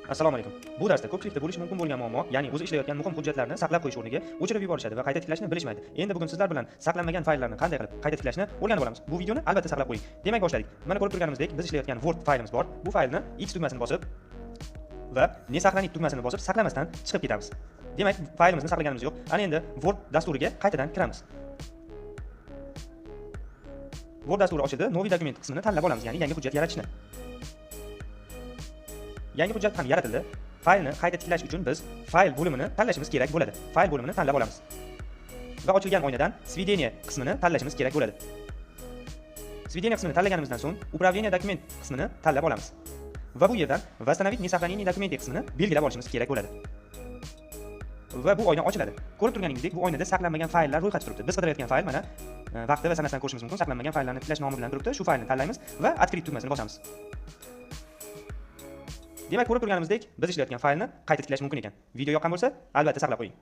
Assalomu alaykum. Bu darsda ko'pchilikda bo'lishi mumkin bo'lgan muammo, ya'ni o'zi ishlayotgan muhim hujjatlarni saqlab qo'yish o'rniga o'chirib yuborishadi va qayta tiklashni bilishmaydi. Endi bugun sizlar bilan saqlanmagan fayllarni qanday qilib qayta tiklashni o'rganib olamiz. Bu videoni albatta saqlab qo'ying. Demak, boshladik. Mana ko'rib turganimizdek, biz ishlayotgan Word faylimiz bor. Bu faylni X tugmasini bosib va "Не сохранить" tugmasini bosib, saqlamasdan chiqib ketamiz. Demak, faylimizni saqlaganimiz yo'q. Ana endi Word dasturiga qaytadan kiramiz. Word dasturi ochildi. "Новый документ" qismini tanlab olamiz, ya'ni yangi hujjat yaratishni. Yangi hujjat ham yaratildi. Faylni qayta tiklash uchun biz fayl bo'limini tanlashimiz kerak bo'ladi. Fayl bo'limini tanlab olamiz. Va ochilgan oynadan "Сведение" qismini tanlashimiz kerak bo'ladi. "Сведение" qismini tanlaganimizdan so'ng "Управление документ" qismini tanlab olamiz. Va bu yerdan "Восстановить несохраненные документы" qismini belgilab olishimiz kerak bo'ladi. Va bu oyna ochiladi. Ko'rib turganingizdek, bu oynada saqlanmagan fayllar ro'yxati turibdi. Biz qidirayotgan fayl mana vaqti va sanasidan ko'rishimiz mumkin. "Saqlanmagan fayllarni tiklash" nomi bilan turibdi. Shu faylni tanlaymiz va "Открыть" tugmasini bosamiz. Demak, ko'rib turganimizdek, biz ishlayotgan faylni qayta tiklash mumkin ekan. Video yoqqan bo'lsa, albatta saqlab qo'ying.